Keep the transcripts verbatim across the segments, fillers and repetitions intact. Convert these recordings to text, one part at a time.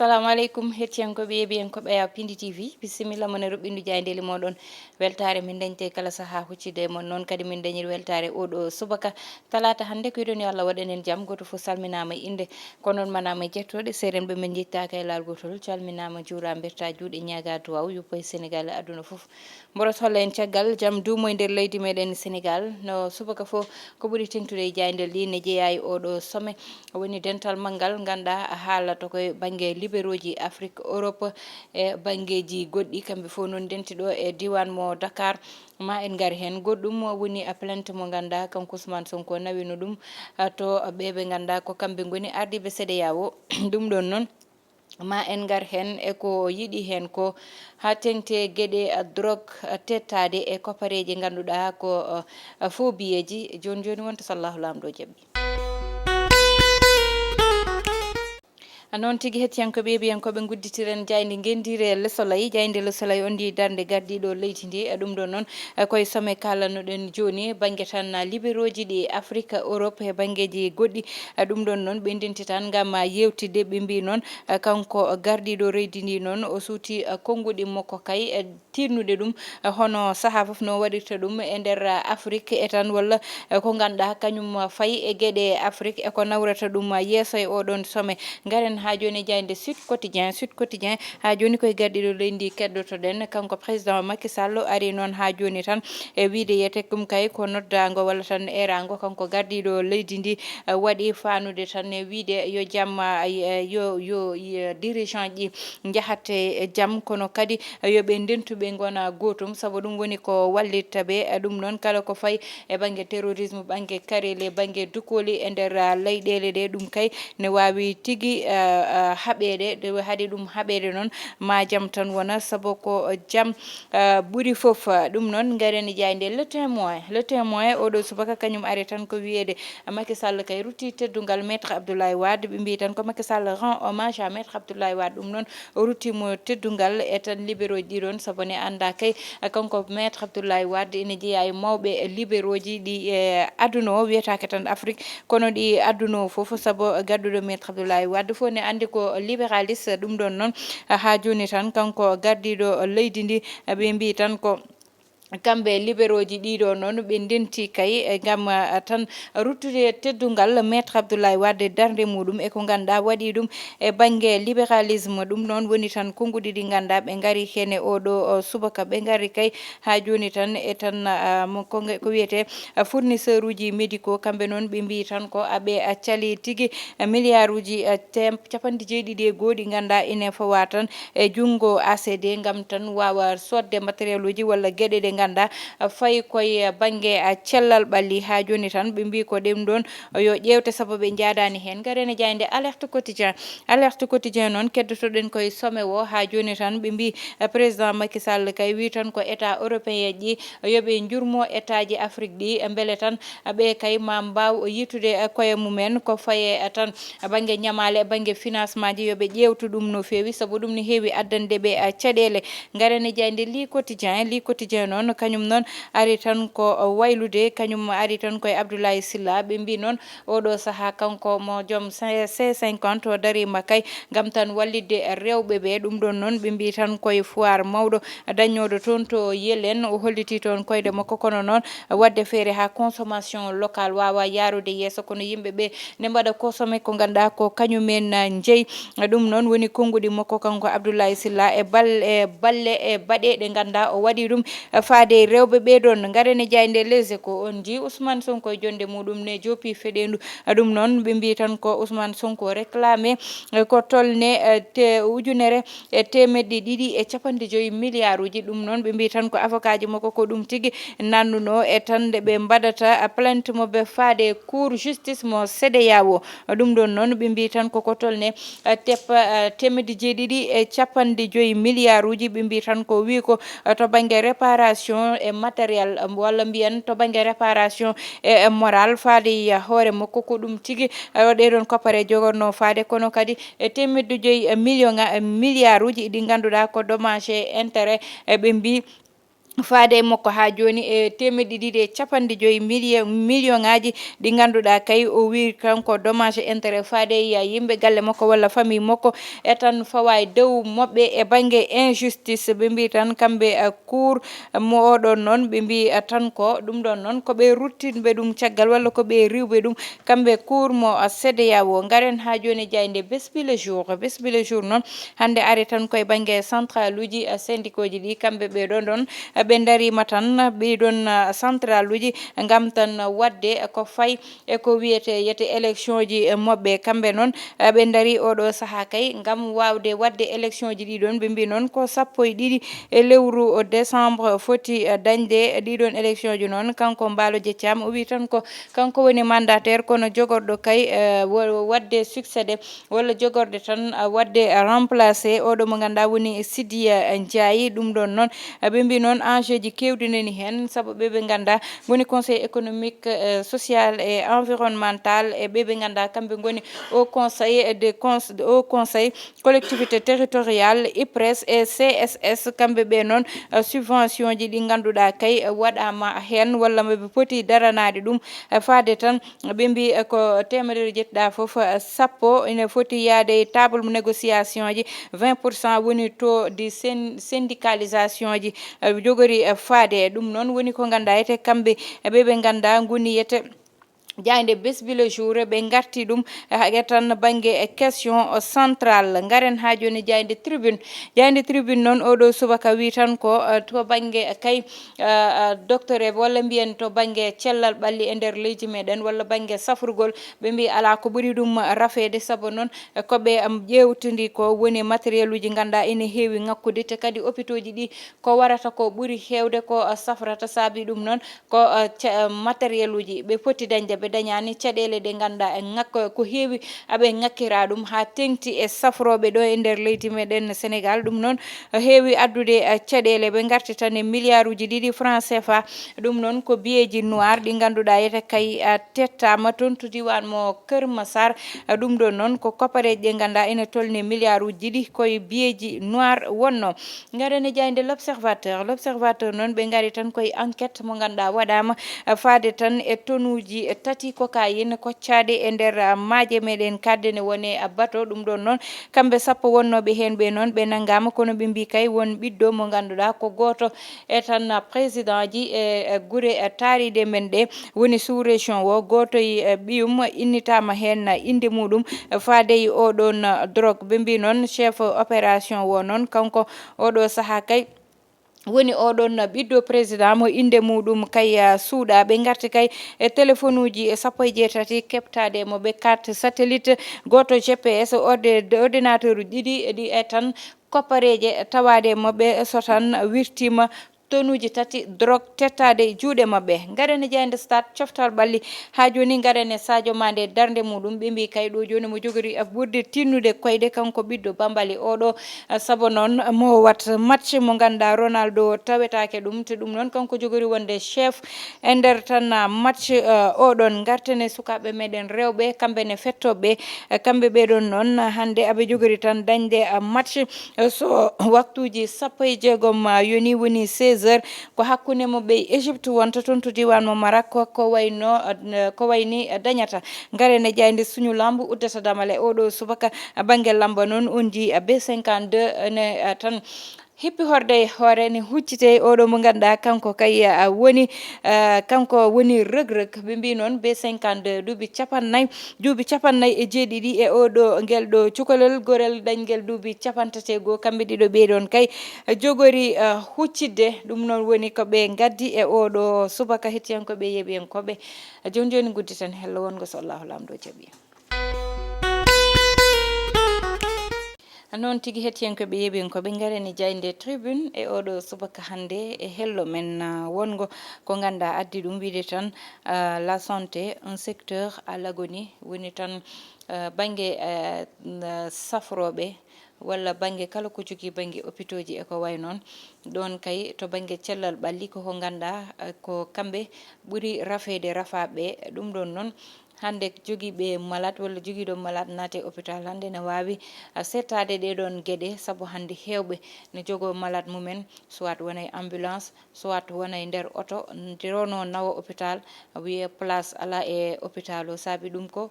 Assalamu aleykum, hettiyankooɓe, yeeɓiyankooɓe Awa Pindi T V. Bisimilla mon e roɓɓindu jaayndeeli mooɗon. Weltaare min dañte kala sahaa huccide e mon. Noon kadi min dañir weltaare oo ɗoo subaka talaata hannde. Ko yiɗon yo Allah waɗan en jam. Gooto fof salminaama e innde. Ko noon manaama e jettooɗe. Seerenɓe men njettaaka e laawol gootol. Calminaama, juuraa, mbertaa juuɗe, ñaagaa duwaaw yuppo e Senegaal e aduna fof. Mboros holla en caggal jam duumo e nder leydi meɗen Senegaal. No subaka fof ko ɓuri teŋtude e jaayndeeli ɗi ne jeyaa e oo ɗoo sommet. Woni dental manngal, ngannduɗaa, a haalata ko e bannge libéraux ji Afrique, Europe, e banngeeji goɗɗi. Kamɓe fof noon ndenti ɗo e diiwaan mo Dakar. Ma en ngar heen. Goɗɗum woni a plainte mo ngannduɗaa kanko Ousmane Sonko nawino ɗum, a, to ɓe ɓe ngannduɗaa ko kamɓe ngoni ardiiɓe CEDEAO. Ɗum ɗoon noon, ma en ngar heen e ko yiɗi heen ko haa teŋti e geɗe, a, drogue, a, tettaade e koppareeji ngannduɗaa ko, a, a, faux billets ji. Jooni jooni wonta so Allahu Laamɗo jaɓi. A, noon tigi, hettiyankooɓe, yeeɓiyankooɓe, ngudditiren jaaynde ngenndiire Le Soleil. Jaaynde Le Soleil on ndi darnde gardiiɗo leydi ndi, a, ɗum ɗoon noon, a, koye sommet kaalannoɗen jooni, bannge tan, a, libéraux ji ɗi Afrique, Europe e banngeeji goɗɗi. A, ɗum ɗoon noon ɓe ndenti tan ngam, a, yeewtidde. Ɓe mbii noon, a, kanko gardiiɗo leydi ndi noon o suuti, a, konnguɗi makko kay, a, tiiɗnude ɗum, a, hono sahaa fof no waɗirta ɗum e nder, a, Afrique e tan walla, a, ko ngannduɗaa kañum, a, fayi e geɗe Afrique e ko nawrata ɗum, a, yeeso e oo ɗoon sommet. Ngaren haa jooni e jaaynde Sud Quotidien. Sud Quotidien, haa jooni koye gardiiɗo leydi ndi keddotoɗen. Kanko président Macky Sall ari noon haa jooni tan e wiyde yiyetee ɗum kay ko noddaango walla tan eeraango kanko gardiiɗo leydi ndi, eh, waɗi faanude tan e wiyde yo jam, eh, yo, yo, eh, dirigeant ji njahat e jam, kono kadi yo ɓe ndentu ɓe ngona gootum, sabu ɗum woni ko wallitta ɓe. Eh, ɗum noon kala ko fayi e bannge terrorisme, bannge karelle, bannge dukooli e nder, ah, leyɗeele ɗe, ɗum kay ne waawi tigi, ah, ah, haɓeede. Nde haɗi ɗum haɓeede noon, ma jam tan wona, sabu ko jam, ah, ɓuri fof. Ɗum noon, ngaren e jaaynde Le Témoin. Le Témoin, oo ɗoo subaka, kañum ari tan ko wiyeede Macky Sall kay rutti teddungal Maître Abdoulaye Wade. Ɓe mbii tan ko Macky Sall rend hommage à Maître Abdoulaye Wade. Ɗum noon, o rutti mo teddungal e tan libéraux ji ɗi ɗoon, sabu ne annda kay, kanko Maître Abdoulaye Wade ene jeyaa e mawɓe libéraux ji ɗi e aduna o, wiyetaake tan Afrique, kono ɗi aduna o fof, sabu gadduɗo Maître Abdoulaye Wade fof ne anndi ko libéraliste. Ɗum ɗoon noon, haa jooni tan kanko gardiiɗo leydi ndi, ɓe mbii tan ko kamɓe libéraux ji ɗi ɗo noon ɓe ndenti kay, eh, ngam, ah, tan ruttude teddungal Maître Abdoulaye Wade e darnde muɗum e ko ngannduɗaa waɗi ɗum e bannge libéralisme. Ɗum noon woni tan konnguɗi ɗi ngannduɗaa ɓe ngari heen e oo ɗoo, oh, subaka. Ɓe ngari kay haa jooni tan e tan, ah, mo ko nge-, ko wiyetee, ah, fournisseur uji médicaux, kamɓe noon ɓe mbii tan ko aɓe, ah, cali tigi, ah, milliard uji, ah, tem-, capanɗe jeeɗiɗi e goo ɗi ngannduɗaa ine fawaa tan e junngo A C D ngam tan waawa soodde matériel uji walla geɗe ɗe ngannduɗaa, ah, fayi koye bannge, ah, cellal ɓalli. Haa jooni tan ɓe mbii ko ɗum ɗoon yo ƴeewte sabu ɓe njaadaani heen. Ngaren e jaaynde Alerte Quotidien. Alerte Quotidien noon keddotoɗen koye sommet o. Haa jooni tan ɓe mbii, ah, président Macky Sall kay wii tan ko État européen ji yo ɓe njurmo État ji Afrique ɗi, mbele tan ɓe kay ma mbaaw yiytude koye mumen ko faye tan bannge ñamaale, bannge financement ji, yo ɓe ƴeewtu ɗum no feewi, sabu ɗum ne heewi addande ɓe, eh, caɗeele. Ngaren e jaaynde Le Quotidien. Le Quotidien noon, kañum noon ari tan ko waylude, kañum ari tan koye Abdoulaye Sylla. Ɓe mbii noon, oo ɗoo sahaa kanko mo joom C-, C cinquante o dariima kay ngam tan wallitde rewɓe ɓe. Ɗum ɗoon noon, ɓe mbii tan koye foire mawɗo dañnooɗo toon to Yelen. O hollitii toon koyɗe makko, kono noon waɗde feere haa consommation locale waawa yaarude yeeso, kono yimɓe ɓe ne mbaɗa consommé ko ngannduɗaa ko kañum en, ah, njeyi. Ɗum noon woni konnguɗi makko kanko Abdoulaye Sylla e bal-, e balle e baɗe ɗe ngannduɗaa o waɗi ɗum, ah, faade e rewɓe ɓe ɗoon. Ngaren e jaaynde Les Échos. On njii Ousmane Sonko e jonnde muɗum ne joopi feɗeendu. Ah, ɗum noon ɓe mbii tan ko Ousmane Sonko réclamé, eh, ko tolne, eh, te ujunere e teemedde ɗiɗi e capanɗe joyi milliard uji. Ɗum noon, ɓe mbii tan ko avocat ji makko ko ɗum tigi nannduno e tan nde ɓe mbaɗata plainte mo ɓe faade e Cour justice mo CEDEAO. Ɗum ɗoon noon, ɓe mbii tan ko ko tolne, eh, teppa, eh, teemedde jeeɗiɗi e capanɗe joyi milliard uji. Ɓe mbii tan ko wii ko, eh, to bannge réparation e matériel, eh, walla mbiyen to bannge réparation e, e moral faade e hoore makko ko ɗum tigi, eh, ɗee ɗoon koppare jogorno faade, kono kadi e teemedde joyi million, eh, milliard uji ɗi ngannduɗaa ko dommage et intérêt, eh, ɓe mbii faade e makko haa jooni e teemedde ɗiɗi e capanɗe joyi million, million ŋaaji ɗi ngannduɗaa kay o wii kanko dommage et intérêt faade e yimɓe galle makko walla famille makko e tan fawa e dow maɓɓe e bannge injustice. Ɓe mbii tan kamɓe, eh, cour mo oɗon noon, ɓe mbii, eh, tan ko ɗum ɗon noon ko ɓe ruttinɓe ɗum caggal walla ko ɓe riiwɓe ɗum kamɓe cour mo, eh, cedeao. Ngaren haa jooni e jaaynde Besbi le jour. Besbi le jour noon hannde ari tan koye bannge central uji, eh, syndicauji ɗi, kamɓe ɓe ɗon ɗon, eh, ɓe ndariima tan, ɓe ɗon, eh, central uji ngam tan waɗde ko fayi e ko wiyetee yete élection ji, eh, maɓɓe. Kamɓe noon, eh, ɓe ndarii oɗo sahaa kay ngam waawde waɗde élection ji ɗi ɗon. Ɓe mbii noon ko sappo e ɗiɗi e lewru décembre foti, eh, dañde ɗi ɗon élection ji noon. Kanko Mbaalo Jeccam o wii tan ko kanko woni mandataire kono jogorɗo kay, eh, wa-, waɗde succédé walla jogorɗe tan, ah, waɗde, ah, remplacé oɗo mo ngannduɗaa woni Sidiya Ndiaye. Ɗum ɗon noon, ah, ɓe mbii noon enjeu ji keewɗi nani heen, sabu ɓe ɓe ngannduɗaa ngoni conseil économique, eh, social et environnemental, e ɓe ɓe ngannduɗaa kamɓe ngoni au conseil de cons-, au conseil collectivité territoriale, ipres e C S S. Kamɓe ɓe noon, ah, subvention ji ɗi ngannduɗaa kay, ah, waɗaama heen walla maɓe poti daranaade ɗum, ah, faade tan ɓe mbii, eh, ko teemedere jettiɗaa fof, eh, sappo ina foti yaade e table négociation ji, vingt pour cent woni taux de syn-, syndicalisation ji, eh, jogori, eh, faade. Ɗum noon woni ko ngannduɗaa yete kamɓe, eh, ɓe ɓe ngannduɗaa ngoni yete jaaynde Besbi le jour, ɓe ngarti ɗum, eh, haga tan bannge, eh, question, eh, central. Ngaren haa jooni jaaynde tribune. Jaaynde tribune noon oɗo subaka wii tan ko, eh, to bannge, eh, kay, eh, eh, docteur e walla mbiyen to bannge cellal ɓalli e nder leydi meɗen walla bannge safrugol, ɓe mbii alaa ko ɓuri ɗum rafeede, sabu noon, eh, ko ɓe, am, ƴeewtindi ko woni matériel uji ngannduɗaa ene heewi ŋakkude, te kadi hôpitaux ji ɗi ko warata ko ɓuri heewde ko, eh, safrata, saabi ɗum noon ko, eh, ca-, eh, matériel uji ɓe poti dañde, ɓe dañaani caɗeele ɗe ngannduɗaa e ŋakka ko heewi aɓe ŋakkira ɗum haa teŋti e safrooɓe ɗo e nder leydi meɗen Sénégal. Ɗum noon heewi addude, eh, caɗeele, ɓe ngarti tan e milliard uji ɗiɗi franc C F A. Ɗum noon ko billeji noir ɗi ngannduɗaa yete kay, eh, tettaama toon to diiwaan mo Kër Massar. Eh, ɗum ɗo noon ko koppareeji ɗi ngannduɗaa ene tolni milliard uji ɗiɗi koye billeji noir wonno. Ngaren e jaaynde L'Observateur. L'Observateur noon ɓe ngari tan koye enquête mo ngannduɗaa waɗaama, eh, faade tan e tonuuji, eh, tati cocaïne koccaaɗe e nder, ah, maaje meɗen kaɗɗe ne wone, ah, bato. Ɗum ɗon noon kamɓe sappo wonnooɓe heen ɓe noon ɓe nanngaama, kono ɓe mbii kay won ɓiɗɗo mo ngannduɗaa ko gooto e tan, ah, président ji e, e gure, eh, taariiɗe men ɗe woni sous région o. Gooto e, eh, ɓiyum innitaama heen, ah, innde muɗum, eh, faade e oɗon, ah, drogue. Ɓe mbii noon chef opération o noon kanko oɗo sahaa kay woni oɗon ɓiɗɗo président mo innde muɗum kay, ah, suuɗa. Ɓe ngarti kay e téléphone uji e sappo e jeetati keɓtaade mo ɓe carte satellite, gooto G P S, orde-, ordinateur uji ɗiɗi, ɗi e tan koppareeje tawaade mo ɓe so tan wirtiima tonuuji tati drogue tettaade e juuɗe maɓɓe. Ngaren e jaaynde Stade, coftal ɓalli. Haa jooni ngaren e Sadio Mané darnde muɗum. Ɓe mbii kay ɗo jooni mo jogori ɓurde tinnude koyɗe kanko ɓiɗɗo Bambali oɗo, ah, sabu noon mo wat match mo ngannduɗaa Ronaldo tawetaake ɗum. Te ɗum noon kanko jogori wonde chef e nder tan, ah, match, ah, oɗon. Ngarten e sukaaɓe meɗen rewɓe, kamɓe ne fettooɓe, eh, kamɓe ɓe ɗon noon hannde aɓe jogori tan dañde, ah, match, eh, so waktuuji sappo e jeegom, ah, yoni woni seize heures. Ko hakkunde mo ɓe Égypte wonta toon to diiwaan mo Maroc, ko, ko wayno, eh, ko wayni, eh, dañata. Ngaren e jaaynde Suñu Lamb uddata damal e oɗo subaka, eh, bannge lamba noon on njii, eh, B cinquante-deux, eh, ne, eh, tan hippi horde e hoore ne huccite e oɗo mo ngannduɗaa kanko kay, eh, woni, eh, kanko woni Reug Reug. Ɓe mbii noon B cinquante-deux duuɓi capannayyi, duuɓi capannayyi e jeeɗiɗi e oɗo ngel ɗo cukalel gorel dañgel duuɓi capantati e goo. Kamɓe ɗiɗo ɓee ɗoon kay jogori, eh, huccitde. Ɗum noon woni ko ɓe ngaddi e oɗo subaka. Hettiyankooɓe, yeeɓiyankooɓe, jooni jooni ngudditen hello wonngo so Allahu Laamɗo jaɓi. Noon tigi hettiyankooɓe, yeeɓiyankooɓe, ngaren e jaaynde tribune e oɗo subaka hannde e hello men, ah, wonngo ko ngannduɗaa addi ɗum wiyde tan, ah, la santé, un secteur à l'agonie, woni tan, ah, bannge, ah, n-, safrooɓe walla bannge kala ko jogii bannge hôpitaux ji e ko wayi noon. Ɗoon kay to bannge cellal ɓalli ko ko ngannduɗaa, ah, ko kamɓe ɓuri rafeede rafaaɓe. Ɗum ɗoon noon Hannde jogiiɓe malade walla jogiiɗo malade naate hôpital hannde ne waawi, ah, seettaade ɗee ɗoon geɗe, sabu hannde heewɓe ne jogoo malade mumen, soit wonay ambulance, soit wonay nder oto, nde rono nawa hôpital, wiyee place alaa e hôpital o. Saabi ɗum ko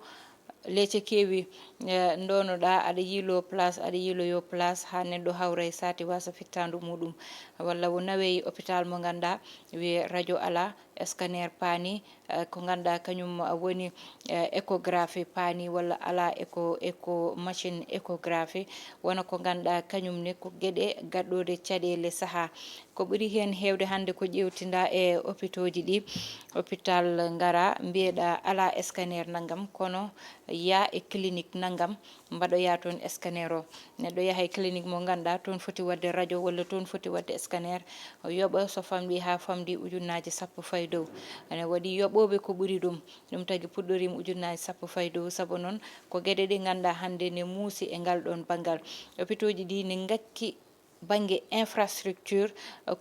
leece keewi, eh, ndonoɗaa, aɗa yiiloo place, aɗa yiiloo yo place, haa neɗɗo hawra e saati wasa fittaandu muɗum. Walla o nawey hôpital mo ngannduɗaa, wiyee radio alaa, scanner paani, eh, ko ngannduɗaa kañum woni, eh, échographie paani walla alaa écho, écho, machine échographie, wona ko ngannduɗaa kañum ne ko geɗe gaɗɗoode caɗeele sahaa. Ko ɓuri heen heewde hannde ko ƴeewtinda e hôpitaux ji ɗi, hôpital ngara mbiyeɗaa alaa scanner nanngam, kono yaa e clinique nanngam, mbaɗoyaa toon scanner o. Neɗɗo yaha e clinique mo ngannduɗaa toon foti waɗde radio walla toon foti waɗde scanner, o yoɓa so famɗi haa famɗi ujunnaaji sappo fayi dow. Ene waɗi yoɓooɓe ko ɓuri ɗum. Ɗum tagi puɗɗoriima ujunnaaji sappo fayi dow, sabu noon ko geɗe ɗe ngannduɗaa hannde ne muusi e ngal ɗoon banngal. Hôpitaux ji ɗi ne ngakki bannge infrastructure,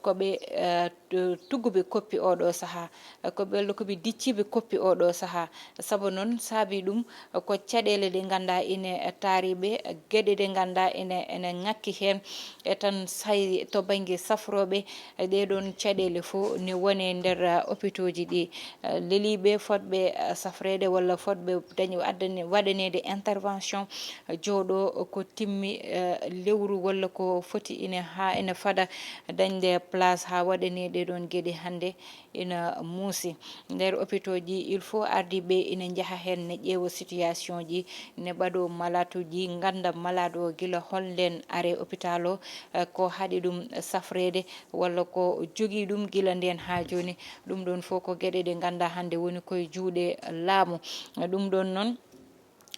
ko ɓe, eh, tu-, tugguɓe koppi oo ɗoo sahaa, ko ɓe, ko ɓe dicciiɓe koppi oo ɗoo sahaa. Sabu noon saabi ɗum ko caɗeele ɗe ngannduɗaa ine taariiɓe, geɗe ɗe ngannduɗaa ine, ene ŋakki heen. E tan so tawi to bannge safrooɓe, ɗee ɗoon caɗeele fof ne wone nder, eh, hôpitaux ji ɗi. Eh, leliiɓe fotɓe, eh, safreede walla fotɓe dañ-, addane-, waɗaneede intervention, eh, jooɗo ko timmi, eh, lewru walla ko foti ine haa ine fada dañde place haa waɗanee ɗee ɗoon geɗe hannde ina muusi. Nder hôpitaux ji, il faut ardiiɓe ina njaha heen, ne ƴeewa situation ji, ne mbaɗo malade uji, ngannda malade o gila hol ndeen are hôpital o, eh, ko haɗi ɗum safreede, walla ko jogii ɗum gila ndeen haa jooni. Ɗum ɗoon fof ko geɗe ɗe ngannduɗaa hannde woni koye juuɗe laamu. Ɗum ɗoon noon,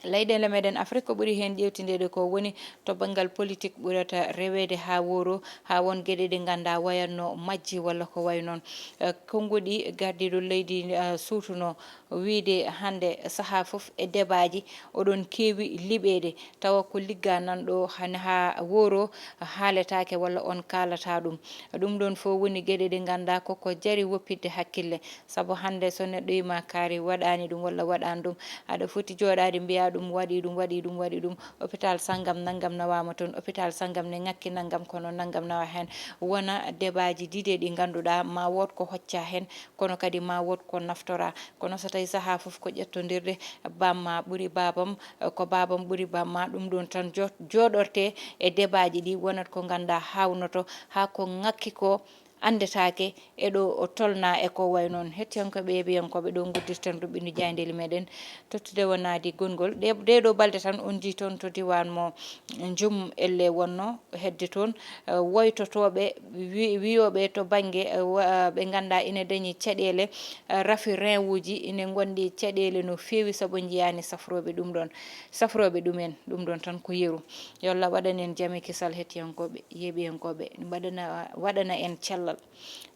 leyɗeele meɗen Afrik ko ɓuri heen ƴeewtindeede ko woni to banngal politique ɓurata reweede haa wooro, haa won geɗe ɗe ngannduɗaa wayatno majji walla ko wayi noon. Eh, konnguɗi gardiiɗo leydi, eh, suutuno wiyde hannde sahaa fof e debaaji oɗon keewi liɓeede, tawa ko ligga nan ɗo hane haa wooro haaletaake walla on kaalata ɗum. Ɗum ɗoon fof woni geɗe ɗe ngannduɗaa ko ko jari woppitde hakkille. Sabu hannde so neɗɗo yima kaari waɗaani ɗum walla waɗaani ɗum, aɗa foti jooɗaade mbiyaa ɗum waɗi ɗum, waɗi ɗum, waɗi ɗum, hôpital sanngam nanngam nawaama toon, hôpital sanngam ne ŋakki nanngam, kono nanngam nawa heen. Wona debaaji dide ɗi ngannduɗaa ma wood ko hocca heen, kono kadi ma wood ko naftora. Kono so tawi sahaa fof ko ƴettondirde, bamma ɓuri babam, ko babam ɓuri bamma, ɗum ɗoon tan jo-, jooɗorte e debaaji ɗi, wonat ko ngannduɗaa haawnoto haa ko ŋakki ko anndetaake e ɗo o tolna e ko way noon. Hettiyankooɓe, yeeɓiyankooɓe, ɗo nguddirten ɗum ɓinndu jaayndeeli meɗen, tottude wonaadi gonngol. Ɗe, ɗee ɗo balɗe tan on njii toon to diiwaan mo Njum elle wonno hedde toon, eh, woytotooɓe wi-, wiyooɓe to bannge, eh, wa-, ɓe ngannduɗaa ina dañi caɗeele, eh, rafi rein uji, ina ngonɗi caɗeele no feewi sabu njiyaani safrooɓe ɗum ɗoon, safrooɓe ɗumen. Ɗum ɗoon tan ko yeru. Yo Allah waɗan en jam e kisal, hettiyankooɓe, yeeɓiyankooɓe, waɗana, waɗana en cellal,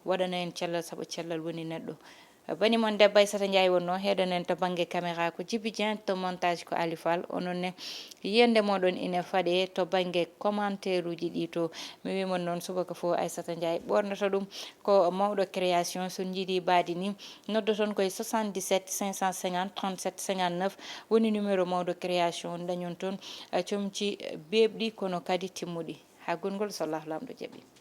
waɗana en cellal sabu cellal woni neɗɗo. Bani mon debbo Aissata Ndiaye wonno heeɗanen to bannge caméra ko Djiby Dieng, to montage ko Ali Fall. Onon ne yiyannde moɗon ina faɗe to bannge commentaire uji ɗi to. Mi wi mon noon subaka fof Aissata Ndiaye ɓornata ɗum. Ko mawɗo création, so on njiɗi mbaadi ni, noddoton koye soixante-dix-sept cinq cent cinquante trente-sept cinquante-neuf woni numéro mawɗo création. Dañon toon, eh, comci beeɓɗi kono kadi timmuɗi. Haa gonngol so Allah Laamɗo jaɓi.